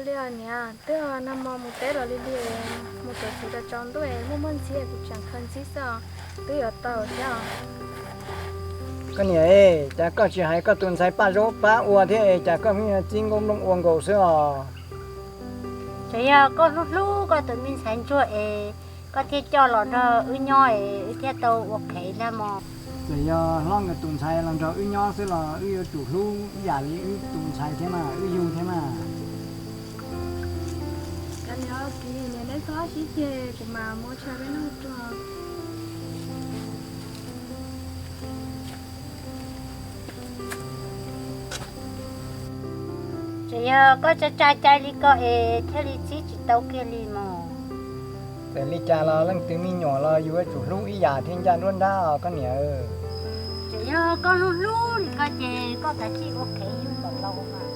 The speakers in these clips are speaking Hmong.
Li os niam, twb nag hmo mus teb los lig lig, mus tuav txiv rau tsaus ntuj es muaj muaj ntxhib kuv tseem khaws ntxhib xwb os, twb yuav tau thiab os. Koj niam, cas koj tsis hais koj tus ntxhais paj zaub pab ua thiab es cas koj pheej txib nkauj nplooj ua nkaus xwb os? Tsuas yog koj hlub hlub koj tus me ntxhais ntsuag es koj thiaj coj los nrog wb nyob es wb thiaj tau ua qhev ntag mog. Txawm yog hlob nkawd tus ntxhais los nrog wb nyob xwb los wb yuav tsum hlub ib yam li wb tus ntxhais thiab mas, wb yug thiab mas. Cov niam, niam neb txhob sib ceg, kuv mam mus ua tshais rau neb noj tso. Tsuas yog koj tsa tsa cai li ko es thiaj li txib tsis tau kiag li mog. Txawm li cas los leej twg me nyuam los yus yuav tsum hlub ib yam thiab ncaj nruab nrab os koj niam. Tsuas yog koj hlub hlub li ko ces koj kav tsij ua qhev yug kom laus mas.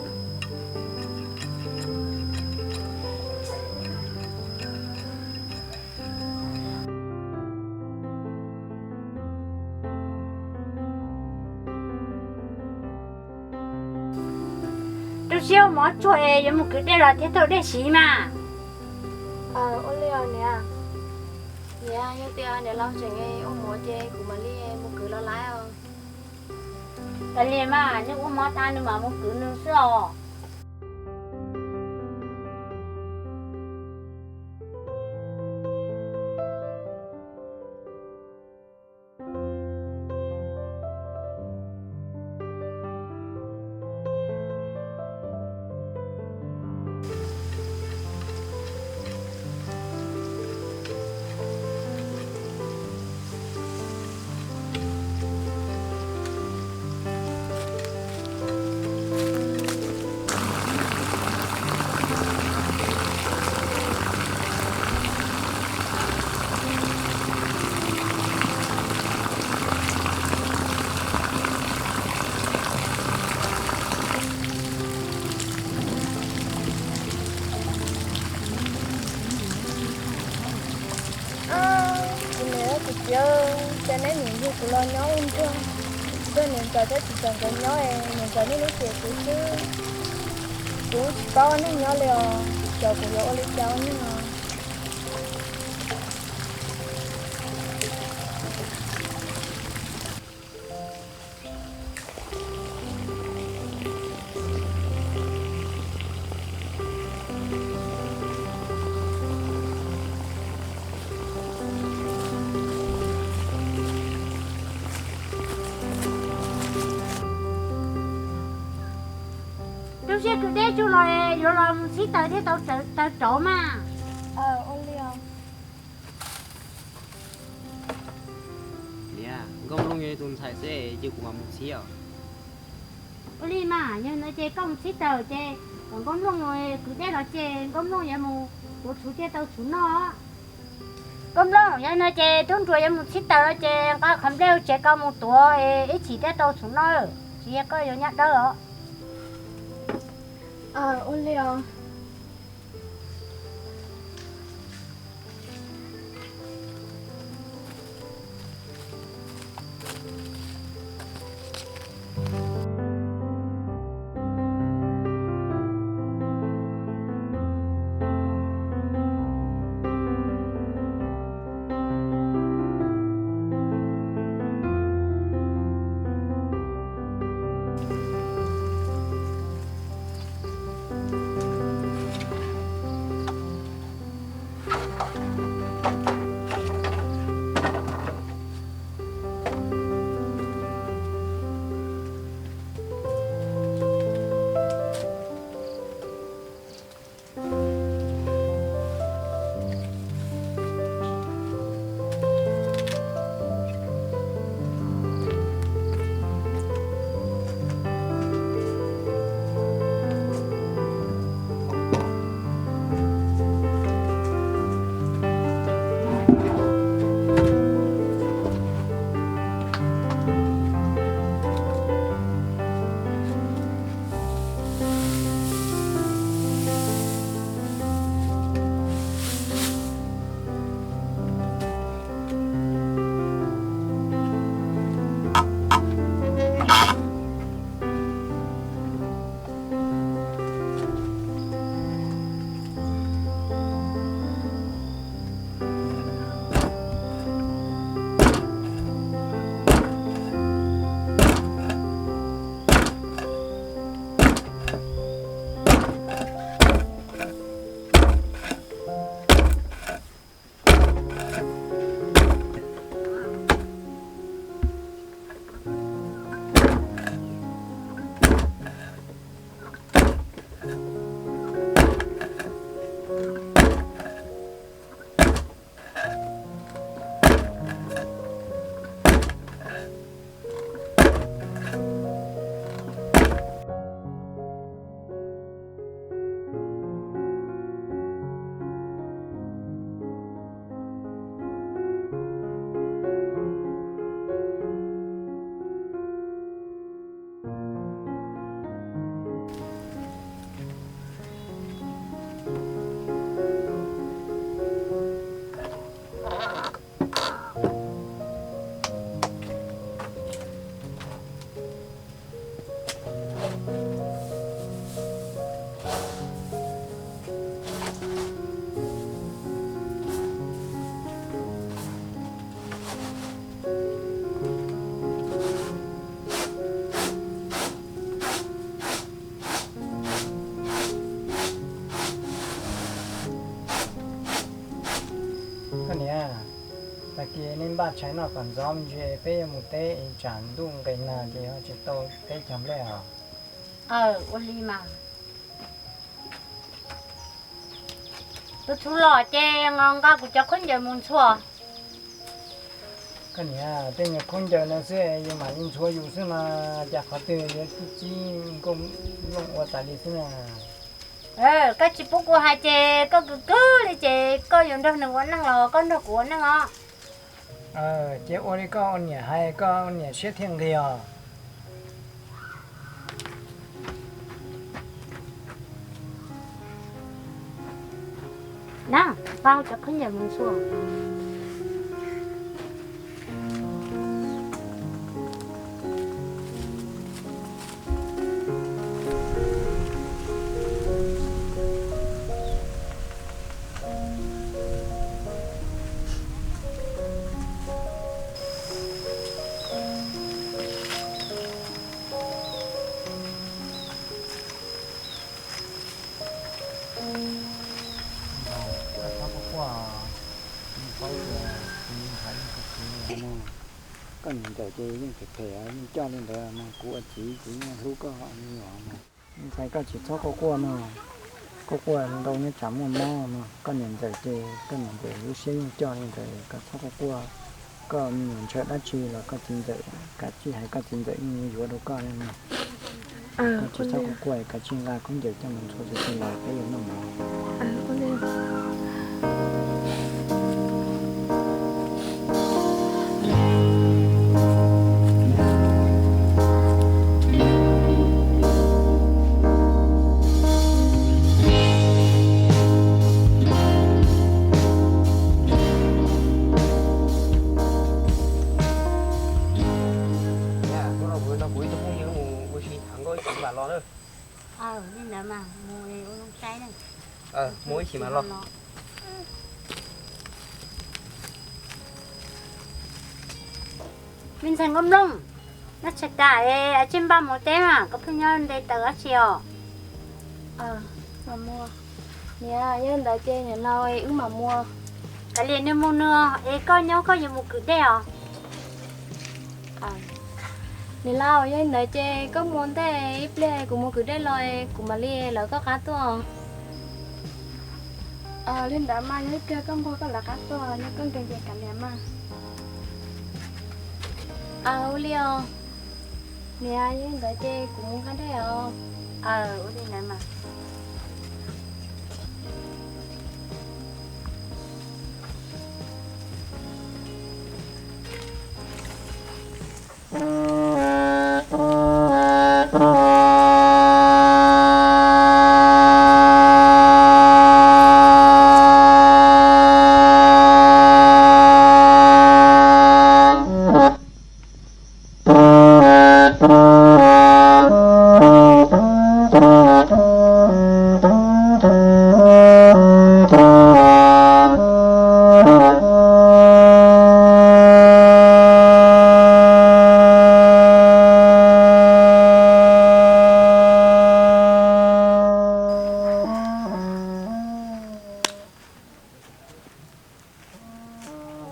Rau siab ua mov tsuag es yuav mus kwv dej los thiaj tau dej siv mas. Ua li os niam. Niam, yog tias niam laus tseem ua mov ces kuv mam li mus kwv los lawm os. Kav liam mas, nws ua mov tas nws mam mus kwv nws xwb os. Kuv niam kuv txiv, cas neb nim yug kuv los nyob ua nruag, nrog niam ntxawm thiab txiv ntxawm nkawd nyob es niam ntxawm niaj hnub cem kuv xwb. Kuv tsis paub ua neej nyob li os, xyov kuv yuav ua li cas ua neej os. Rau siab kwv dej tsuag los yuav los mus txhib taws thiaj tau taws rauv mas. Ua li os. Niam, Nkauj Nplooj yog tus ntxhais xwb ces kuv mam mus txhib os. Ua li mas, yog no ces koj mus txhib taws ces kom Nkauj Nplooj kwv dej los ces Nkauj Nplooj yuav mus tuav txhuv thiaj tau txhuv noj. Nkauj Nplooj, yog no ces Tub Nruas yuav mus txhib taws los ces nqa qhov nplej tsev koj mus tuav ib chim thiaj tau txhuv noj, tsis yog koj yuav nyob dawb os. Ua li os. Nej npaj tshais noj kom ntxov me ntsis, peb yuav mus teb es tsam ntuj nqes nag ces ho tsis tau teb cog nplej os. Aw, ua li mas. Tus txhuv los ces nqa kuv cov khaub ncaws mus ntxhua. Koj niam, tej niag khaub ncaws no xwb yus mam li ntxhua yus xwb mas, cas qhov twg yuav tib txib nkauj nplooj ua tas li xwb na. Koj tsis pub kuv hais ces koj kwv kwv li ces koj yuav nrog nws ua neej los koj nrog kuv ua neej os. Ces ua li koj ua niam hais, koj ua niam siab thiaj nqig os. Na, pab cov khaub ncaws mus ntxhua. Koj txhob quaj quaj, yeej paub tias kuv ntxhais yeej khwv khwv no. Koj niam ntxawm ces yeej phem phem, yeej coj li ntawd mas kuv ua txiv kuv yeej hlub koj me nyuam no. Ntxhais koj tsis txhob quaj quaj no, quaj quaj ntau nyob tsam muaj mob no. Koj niam ntxawm ces koj niam ntxawm lub siab yeej coj li ntawd, koj txhob quaj quaj. Koj me nyuam ntshaw dab tsi los koj txiv ntxawm kav tsij hais, koj txiv ntxawm yeej yuav rau koj li no. Koj tsis txhob quaj quaj, kav tsij nqa khaub ncaws coj mus ntxhua tsis tsis los peb yuav noj mov. Hnub no kuv nrog kuv ib tug phooj ywg mus ua si tham nkauj ib chim mam los na. Li ntawd mas mus ua zoo saib na. Mus ib chim mam los. Me ntxhais Nkauj Nplooj, noj tshais tas es tsij npaj mus teb mas koj pheej nyob nte taws dab tsi os? Niam, yog li ntawd ces niam laus, wb mam mus. Kav liam nws mus nws, es koj nyob koj yuav mus kwv dej os. Niam laus, yog li ntawd ces koj mus ntej ib pliag, kuv mus kwv dej los kuv mam li lawv koj qab tuaj. Li ntawd mas yog ib pliag koj npog koj lawv qab tuaj, yog koj nkees ces kav liam mas. Ua li os. Niam, yog li ntawd ces kuv mus nqa dej os. Ua li ntawd mas.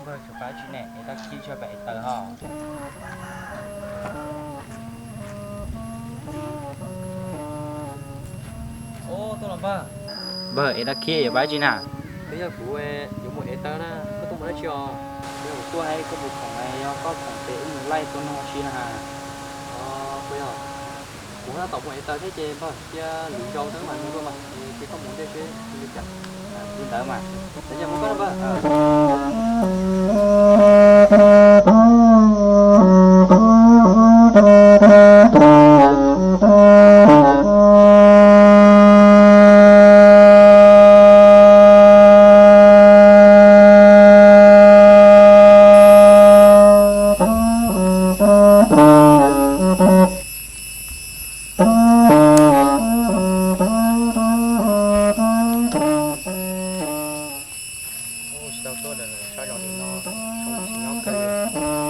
Npawg, tsis pab tsis ne, es dab khib tshaj pem es taws ho. Tuaj los npawg. Npawg, es dab khib yuav pab tsis na? Twb yog kuv yuav mus ev taws na, koj tuaj mus dab tsi os? Twb yog kuv tuaj hais koj mus khoom, yog koj khoom ces wb mus laij tua noog ua si na has. Puas yog? Kuv tab tom mus ev taws thiab ces npawg, cia lwm zaus tau mam mus dua mas, ces koj mus ntej seb li cas. Li ntawd mas, cia mus koj npawg. Tsis tau tuaj, sab zoo li no, tsis nyob kawg li.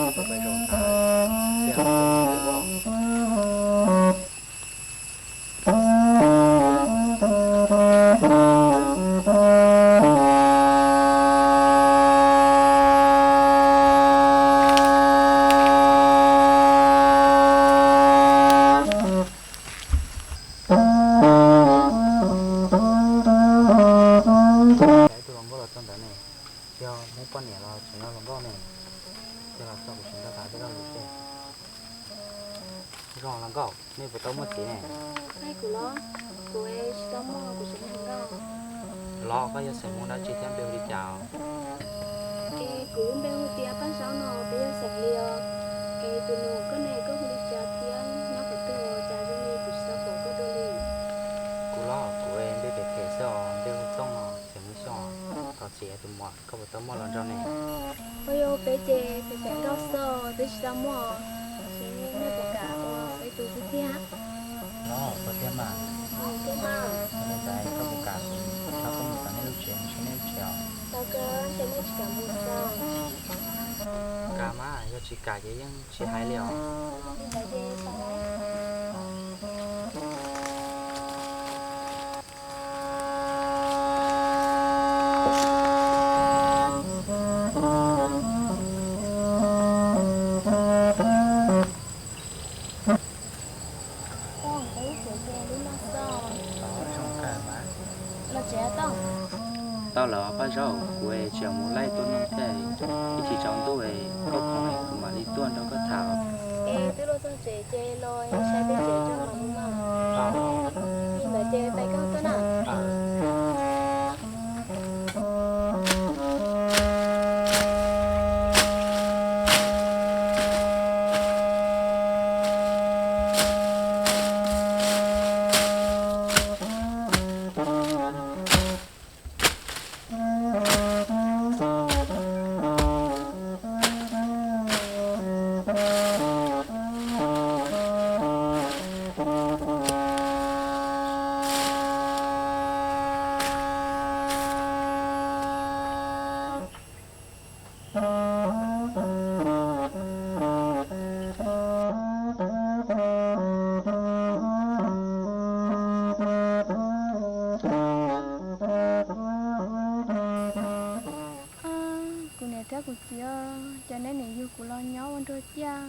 Zoo los nkauj, nej puas tau muaj txiv ne? Kuv los, kuv tsis tau muaj, kuv tseem hluas nkauj. Los koj yog xeem Hmoob dab tsi thiab npe hu li cas? Es kuv lub npe hu tias Paj Zaub no, peb yog xeem Hli os. Es tus nus koj ne koj hu li cas thiab nyob qhov twg, cas zoo li kuv tsis tau pom koj dua li? Kuv los, kuv npe pem phem xwb os, npe hu Tooj no, xeem Hmoob Xyooj, thov txim tus muam. Koj puas tau muaj hluas nraug ne? Ua yog peb ces phem phem nkauj xwb, peb tsis tau muaj. Ces nej puas kam ua peb tus xwb thiab? Los, puas tiag mas? Tiag mas. Yog li ntawd koj puas kam kuv coj koj mus tom nej lub tsev, mus saib nej lub tsev os? Tau kawg, ntshe nej tsis kam mus xwb. Kam mas, yog tsis kam ces yeej tsis hais li os. Li ntawd ces tau lawm. Tooj, koj lub tsev ces lub no xwb. Los tsev Tooj. Tau lawm Paj Zaub, kuv tseem mus laij tuaj noog thiab, ib chim tsaus ntuj koj khoom kuv mam li tuaj nrog koj tham. Es twb los txog tsev ces los saib peb tsev tso mam mus mas. Li ntawd ces pais koj tuaj na. Kuv niam thiab kuv txiv, cas neb nim yug kuv los nyob ua nruag ciaj,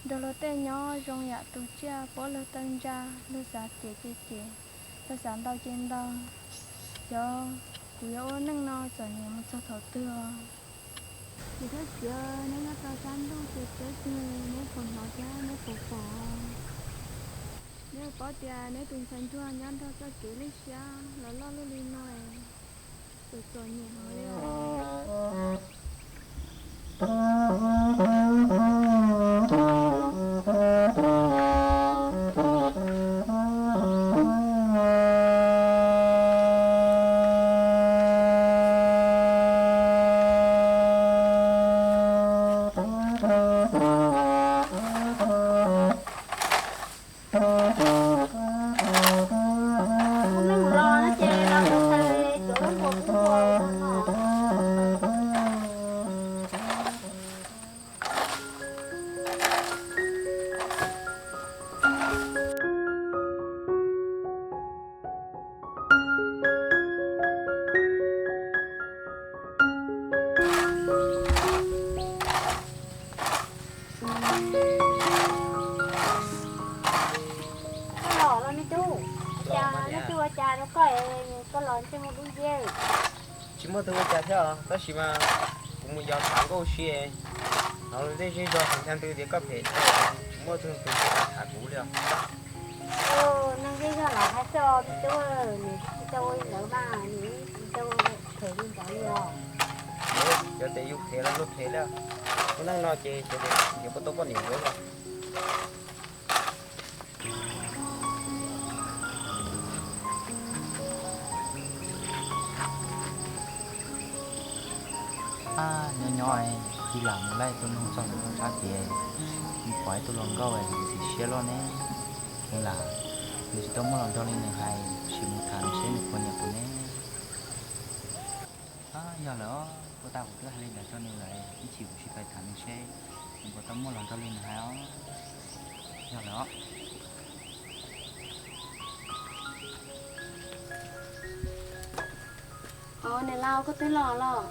nrog luag tej nyob zoo yam tus tsiaj pob luag taw ntsa, luag xav cem ces cem, luag xav ntaus ces ntaus. Xyov kuv yuav ua neej no txom nyem mus txog thaum twg os. Niam thiab txiv, neb nyob rau sab ntuj ces teb twg neb puas hnov thiab neb puas pom? Neb puas paub tias neb tus ntxhais ntsuag nyob nrog txoj kev lwj siab los loj luj li no, txom txom nyem heev li os. Tus neeg los no ces los tus ntxhais tuav lub npua kub npua no. Koj los los me tub, cas leej twg ua cas rau koj, koj los ntsej muag dub nciab? Tsis muaj tus ua cas thiab os, tab sis mas kuv mus yos tham nkauj si, hnov luag tej zej zog hais ntag ntawd tias koj phem, tsis muaj tus tus tham kuv li os. Neeg zej zog lam hais xwb os me tub, nws tsis tau ua li ntawd mas, nws tsis tau phem li ntawd li os. Yog tias yus phem los luag phem li, ua neej no ces xyov tias yuav puas tau poj niam yuav li. Nyob nyob cia li mus laij tuaj noog txog ntawm lub sab tid, mus pom ib tug hluas nkauj ntxim siab luaj ne. Heev lam, nws tsis tau muaj hluas nraug li nws hais, sim mus tham nws seb nws puas nyiam kuv ne. Yog lawm os, puag ta kuv twb hais li ntawd rau nws lawm, ib chim kuv sim pais tham nws seb nws puas tau muaj hluas nraug li nws hais os. Yog lawm os. Os, niam laus, koj twb los los?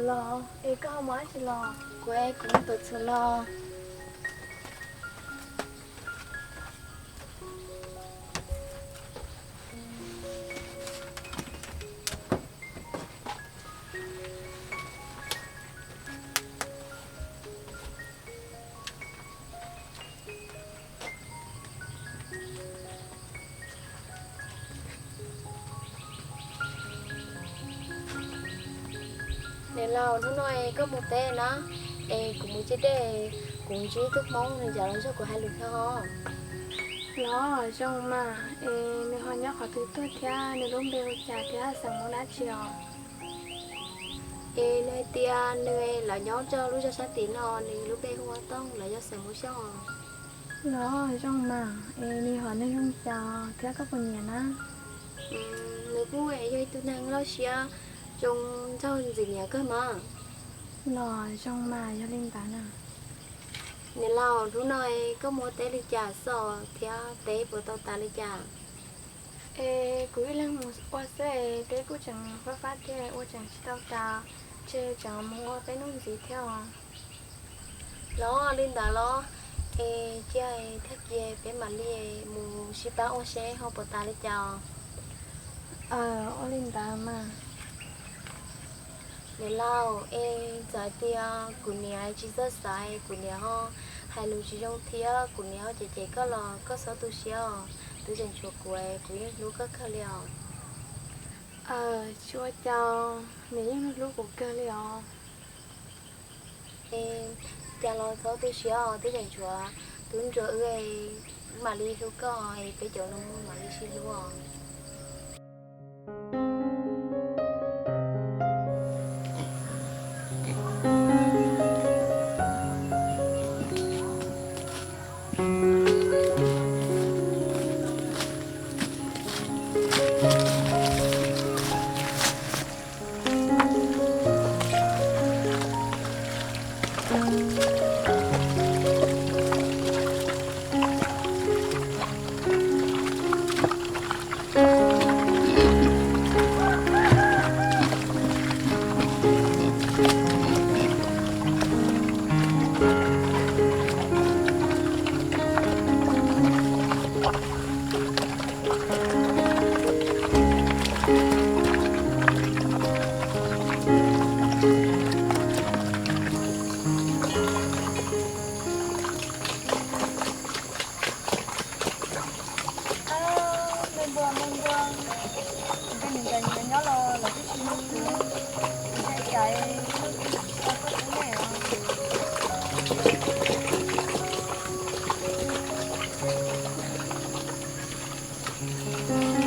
Los, es koj ho mus dab tsi los? Kuv es kuv mus tuav txhuv los. Niam laus, hnub no es koj mus teb na, es kuv mus cia dej, kuv ntsib tug Hmoob nws ncav los nrog kuv hais lus thiab os. Los zoo mas, es nws ho nyob qhov twg tuaj thiab nws lub npe hu cas thiab xeem Hmoob dab tsi os? Es nws hais tias nws los nyob rau lub zos sab tim no, nws lub npe hu ua Tooj, los yog xeem Hmoob Xyooj. Los zoo mas, es nws ho neeg zoo cas thiab koj puas nyiam na? Nws kuj yog ib tug neeg loj siab zoo nraug ntxim nyiam kawg mas. Los zoo mas yog li ntawd na. Niam laus, hnub no koj mus ua teb li cas xwb thiab teb puas tau tas li cas? Es kuv ib leeg mus ua xwb es teb kuj tseem fab fab thiab ua tseem tsis tau tas, ces tseem mus ua peb hnub ntxiv thiab os. Los li ntawd los, es cia tag kis peb mam li mus sib pab ua seb ho puas tas li cas os. Ua li ntawd mas. Niam laus, es txawm hais tias kuv niam tsis txawj xav, kuv niam ho hais lus tsis zoo thiab kuv niam ho cem cem koj los koj txhob tu siab os. Twb tseem tshuav kuv, kuv yeej hlub koj kawg li os. Tsis ua cas, niam yeej hlub kuv kawg li os. Es cas los txhob tu siab os, twb tseem tshuav tub ntsuag wb, wb mam li hlub koj es peb cov no mam li sib hlub os. Me npua, me npua, kuv tej niam tais nyias nyob los lawv twb tsis hu kuv, kuv cais cais, kuv tsis tau tuaj pub nej os.